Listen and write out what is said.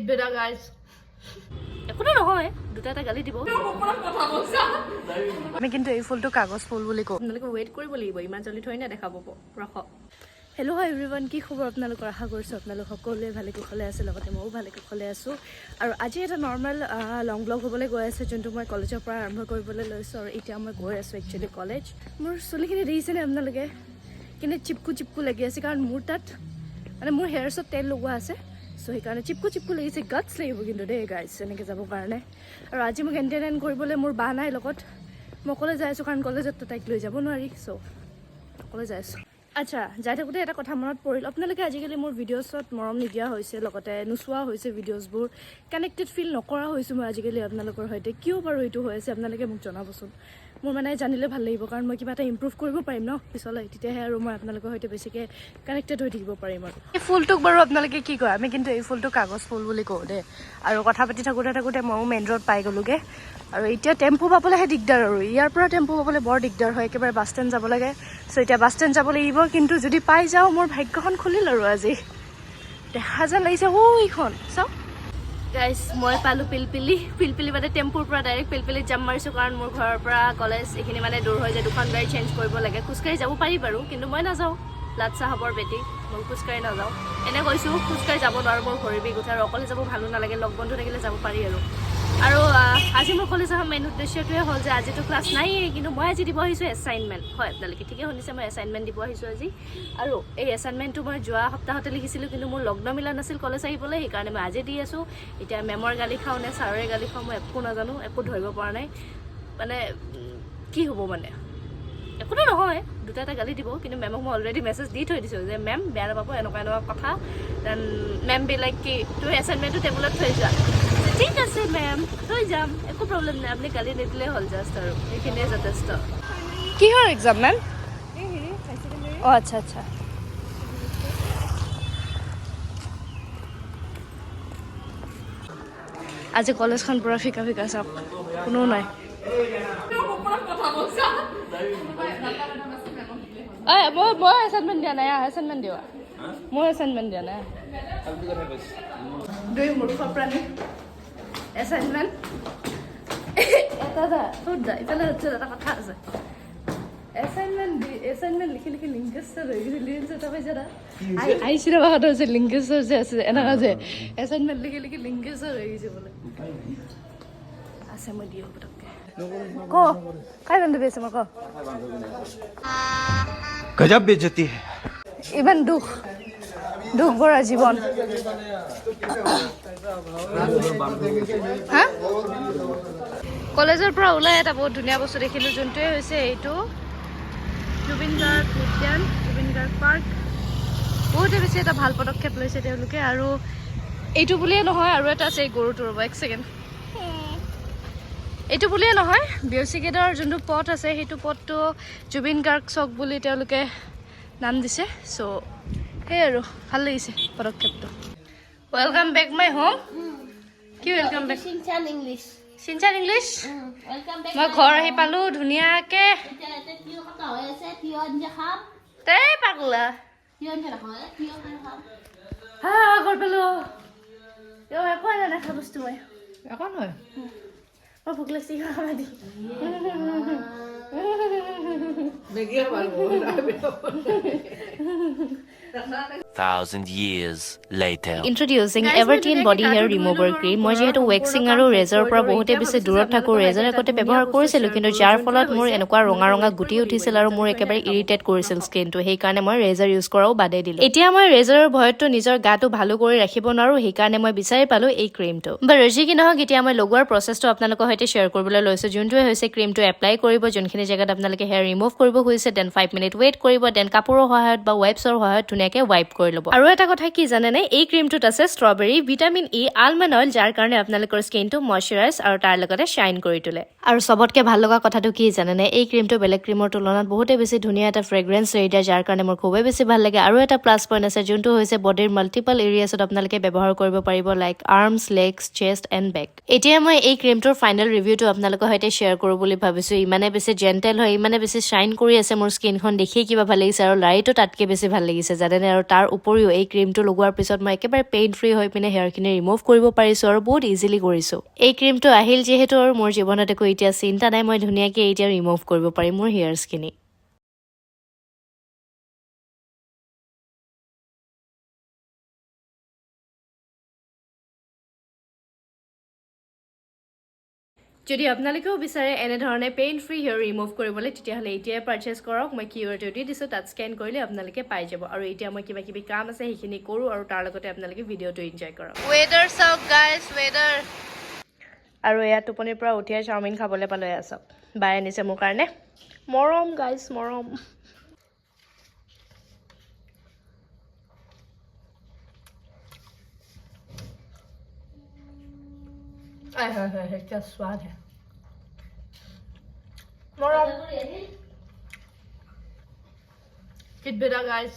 বেটা গাইজ। একোতো নহয়, দুটা এটা গালি দিব। আমি কিন্তু এই ফুলটো কাগজ ফুল বুলি কওঁ। আপোনালোকে ৱেইট কৰিব লাগিব, ইমান জল্দি থৈ নে দেখা পাব, ৰখ। হেল্ল' হাই এভৰিৱান, কি খবৰ আপোনালোকৰ? আশা কৰিছোঁ আপোনালোক সকলোৱে ভালে কুশলে আছে, লগতে ময়ো ভালে কুশলে আছোঁ। আৰু আজি এটা নৰ্মেল লং ব্লগ হ'বলৈ গৈ আছে, যোনটো মই কলেজৰ পৰা আৰম্ভ কৰিবলৈ লৈছোঁ। আৰু এতিয়া মই গৈ আছোঁ একচুৱেলি কলেজ। মোৰ চুলিখিনি দেখিছেনে আপোনালোকে, কেনে চিপকু চিপকু লাগি আছে? কাৰণ মোৰ তাত মানে মোৰ হেয়াৰ্ছত তেল লগোৱা আছে, চ' সেইকাৰণে চিপকু চিপকু লাগিছে। গাটছ লাগিব কিন্তু দেই গাইছ এনেকৈ যাবৰ কাৰণে। আৰু আজি মোক এণ্টাৰটেইন কৰিবলৈ মোৰ বা নাই লগত, মই অকলে যাই আছোঁ, কাৰণ কলেজততো তাইক লৈ যাব নোৱাৰি। চ' অকলে যাই আছোঁ। আচ্ছা, যাই থাকোঁতে এটা কথা মনত পৰিল। আপোনালোকে আজিকালি মোৰ ভিডিঅ'ছত মৰম নিদিয়া হৈছে, লগতে নোচোৱা হৈছে ভিডিঅ'ছবোৰ। কানেক্টেড ফিল নকৰা হৈছোঁ মই আজিকালি আপোনালোকৰ সৈতে। কিয় বাৰু এইটো হৈ আছে, আপোনালোকে মোক জনাবচোন। মোৰ মানে জানিলে ভাল লাগিব, কাৰণ মই কিবা এটা ইম্প্ৰুভ কৰিব পাৰিম ন পিছলৈ। তেতিয়াহে আৰু মই আপোনালোকৰ সৈতে বেছিকৈ কানেক্টেড হৈ থাকিব পাৰিম। আৰু এই ফুলটোক বাৰু আপোনালোকে কি কয়? আমি কিন্তু এই ফুলটো কাগজ ফুল বুলি কওঁ দেই। আৰু কথা পাতি থাকোঁতে থাকোঁতে ময়ো মেইন ৰোড পাই গ'লোগৈ। আৰু এতিয়া টেম্পু পাবলৈহে দিগদাৰ। আৰু ইয়াৰ পৰা টেম্পু পাবলৈ বৰ দিগদাৰ হয়, একেবাৰে বাছ ষ্টেণ্ড যাব লাগে। চ' এতিয়া বাছ ষ্টেণ্ড যাব লাগিব, কিন্তু যদি পাই যাওঁ, মোৰ ভাগ্যখন খুলিল। আৰু আজি দেখা যেন লাগিছে। অ' এইখন চাওক গাইজ, মই পালোঁ পিলপিলি। পিলপিলি মানে টেম্পুৰ পৰা ডাইৰেক্ট পিলপিলিত জাম মাৰিছোঁ, কাৰণ মোৰ ঘৰৰ পৰা কলেজ এইখিনি মানে দূৰ হৈ যায়, দুখন গাড়ী চেঞ্জ কৰিব লাগে। খোজকাঢ়ি যাব পাৰি বাৰু, কিন্তু মই নাযাওঁ। লাট চাহাবৰ বেটি, মই খোজকাঢ়ি নাযাওঁ। এনে কৈছোঁ, খোজকাঢ়ি যাব নোৱাৰোঁ, মোৰ ভৰি বিষ উঠে আৰু অকলে যাব ভালো নালাগে। লগ বন্ধু থাকিলে যাব পাৰি। আৰু আজি মোৰ কলেজ অহা মেইন উদ্দেশ্যটোৱে হ'ল যে আজিতো ক্লাছ নায়েই, কিন্তু মই আজি দিব আহিছোঁ এছাইনমেণ্ট। হয়, আপোনালোকে ঠিকে শুনিছে, মই এছাইনমেণ্ট দিব আহিছোঁ আজি। আৰু এই এছাইনমেণ্টটো মই যোৱা সপ্তাহতে লিখিছিলোঁ, কিন্তু মোৰ লগ্ন মিলা নাছিল কলেজ আহিবলৈ, সেইকাৰণে মই আজি দি আছোঁ। এতিয়া মেমৰ গালি খাওঁ নে ছাৰৰে গালি খাওঁ, মই একো নাজানো, একো ধৰিব পৰা নাই। মানে কি হ'ব, মানে একোতো নহয়, দুটা এটা গালি দিব। কিন্তু মেমক মই অলৰেডি মেছেজ দি থৈ দিছোঁ যে মেম, বেয়া নাপাব, এনেকুৱা এনেকুৱা কথা। Then ma'am be like কি তুমি এছাইনমেণ্টটো টেবুলত থৈ যোৱা। ঠিক আছে মেম, থৈ যাম, একো প্ৰব্লেম নাই, আপুনি গালি নিদিলেই হ'ল জাষ্ট, আৰু সেইখিনিয়ে যথেষ্ট। কিহৰ এক্সাম মেম? অঁ, আচ্ছা। আজি কলেজখন পূৰা ফিকা ফিকা, চাওক, কোনো নাই। ঐ, মই এছাইনমেণ্ট দিয়া নাই। এছাইনমেণ্ট দিয়া, মই এছাইনমেণ্ট দিয়া নাই। দুই মূৰ্খ প্ৰাণী। এছাইনমেণ্ট এটা দা সুধ দা, ইফালে হচ্ছে এটা কথা আছে। এছাইনমেণ্ট দি এছাইনমেণ্ট লিখি লিখি লিংকেশ্বৰ হৈ গৈছে। লিংকেশ্বৰ এটা পাইছে না, আহিছিলে ভাষাটো হৈছে লিংকেশ্বৰ যে আছে, এনেকুৱা যে এছাইনমেণ্ট লিখি লিখি লিংকেশ্বৰ হৈ গৈছে বোলে। আছে, মই দি আহোঁ পটককৈ। ক, কাই বান্ধৱী আছে মোৰ, ক। गजब बेइज्जती है। ইমান দুখ দুখ ভৰা জীৱন, হা। কলেজৰ পৰা ওলাই এটা বহুত ধুনীয়া বস্তু দেখিলোঁ, যোনটোৱে হৈছে এইটো জুবিন গাৰ্গ উদ্যান, জুবিন গাৰ্গ পাৰ্ক। বহুতে বেছি এটা ভাল পদক্ষেপ লৈছে তেওঁলোকে। আৰু এইটো বুলিয়ে নহয়, আৰু এটা আছে। এই গৰুটো, ৰ'ব এক ছেকেণ্ড। এইটো বুলিয়ে নহয়, বিয়চিগেটৰ যোনটো পথ আছে, সেইটো পথটো জুবিন গাৰ্গ চক বুলি তেওঁলোকে নাম দিছে। চ' সেই আৰু ভাল লাগিছে পদক্ষেপটো। Welcome back my home. কি welcome back? Shinchan English. Shinchan English. Welcome back. মই ঘৰ আহি পালোঁ ধুনীয়াকে। এতিয়া এতিয়া তিয়হ কটা হৈ আছে, তিয়হ আঞ্জা খাম। তে পাগলা। তিয়হ আঞ্জা নাখাওঁ, এ, তিয়হ খাই খাম। হা, ঘৰ পালোঁ। একো নাই দেখা বস্তু মই। একো নহয়। মোৰ ভোক লাগিছে, খাবা দি। Thousand years later. Introducing Guys, মই এভাৰটিন ধুনীয়াকে বডি গাটো হেয়াৰ ধুই ৰিমুভাৰ ল'লো আৰু ক্ৰীম। মই ঘৰৰ যিহেতু সম্পূৰ্ণ ৱেক্সিং কাম আৰু শেষ ৰেজৰৰ কৰি পৰা ল'লো। বহুতে এতিয়া বেছি ভাবিছোঁ যে দূৰত থাকোঁ, আপোনালোকৰ ৰেজাৰ সৈতে এটা আগতে ধুনীয়া ব্যৱহাৰ বস্তু কৰিছিলোঁ, শ্বেয়াৰ কিন্তু কৰোঁ, যাৰ যোনটোৱে ফলত মোৰ হৈছে এনেকুৱা ৰঙা ৰঙা আপোনালোকে গুটি কৰিব উঠিছিল লাগিব, আৰু মোৰ ইমান একেবাৰে জল্দি থৈ ইৰিটেট নাখাব। কৰিছিল স্কিনটো, সেইকাৰণে মই ৰেজাৰ ইউজ কৰাও বাদেই দিলোঁ। এতিয়া মই ৰেজাৰৰ ভয়ততো নিজৰ গাটো ভালো কৰি ৰাখিব নোৱাৰোঁ, সেইকাৰণে মই বিচাৰি পালোঁ এই ক্ৰীমটো। বাৰু যি কি নহওক, এতিয়া মই লগোৱাৰ প্ৰচেছটো আপোনালোকৰ সৈতে শ্বেয়াৰ কৰিবলৈ লৈছোঁ, যোনটোৱে হৈছে ক্ৰীমটো এপ্লাই কৰিব যোনখিনি জেগাত আপোনালোকে হেয়াৰ ৰিমুভ কৰিব খুজিছে, then 5 minute wait কৰিব, then কাপোৰৰ সহায়ত বা ৱাইপছৰ সহায়ত ধুনীয়াকৈ ৱাইপ কৰি ল'ব। আৰু এটা কথা কি জানেনে? এই ক্ৰীমটোত আছে strawberry, vitamin E, almond oil, যাৰ কাৰণে আপোনালোকৰ স্কিনটো মইশ্চাৰাইজ আৰু তাৰ লগতে শ্বাইন কৰি তোলে। আৰু চবতকৈ ভাল লগা কথাটো কি জানেনে? এই ক্ৰীমটো বেলেগ ক্ৰীমৰ তুলনাত বহুতে বেছি ধুনীয়া এটা ফ্ৰেগ্ৰেঞ্চ এৰি দিয়ে, যাৰ কাৰণে মোৰ খুবেই বেছি ভাল লাগে। আৰু এটা প্লাছ পইণ্ট আছে, যোনটো হৈছে বডিৰ মাল্টিপল এৰিয়াছত আপোনালোকে ব্যৱহাৰ কৰিব পাৰিব, like arms, legs, chest and back. এতিয়া মই এই ক্ৰীমটোৰ ফাইনেল ৰিভিউটো আপোনালোকৰ সৈতে শ্বেয়াৰ কৰোঁ বুলি ভাবিছোঁ। ইমানেই বেছি জেনুইন। জেণ্টেল হয়, ইমানে বেছি শ্বাইন কৰি আছে মোৰ স্কিনখন, দেখিয়ে কিবা ভাল লাগিছে। আৰু লাৰিটো তাতকৈ বেছি ভাল লাগিছে জানেনে। আৰু তাৰ উপৰিও এই ক্ৰীমটো লগোৱাৰ পিছত মই একেবাৰে পেইন ফ্ৰী হৈ পিনে হেয়াৰখিনি ৰিমুভ কৰিব পাৰিছোঁ আৰু বহুত ইজিলি কৰিছোঁ। এই ক্ৰীমটো আহিল যিহেতু আৰু মোৰ জীৱনত একো এতিয়া চিন্তা নাই, মই ধুনীয়াকৈ এতিয়া ৰিমুভ কৰিব পাৰিম মোৰ হেয়াৰ্ছখিনি। যদি আপোনালোকেও বিচাৰে এনেধৰণে পেইন ফ্ৰী হেয়াৰ ৰিমুভ কৰিবলৈ, তেতিয়াহ'লে এতিয়াই পাৰ্চেছ কৰক। মই কিউআৰটো দি দিছোঁ, তাত স্কেন কৰিলে আপোনালোকে পাই যাব। আৰু এতিয়া মই কিবা কিবি কাম আছে, সেইখিনি কৰোঁ আৰু তাৰ লগতে আপোনালোকে ভিডিঅ'টো এনজয় কৰক। ৱেডাৰ চাওক গাইজ, ৱেডাৰ। আৰু এয়া টোপনিৰ পৰা উঠিয়ে চাওমিন খাবলৈ পালোঁ। এয়া চাওক, বাই আনিছে মোৰ কাৰণে। মৰম গাইজ, মৰম। হয় হয় হয়, क्या स्वाद है। মৰম কিট বেটা গাইজ।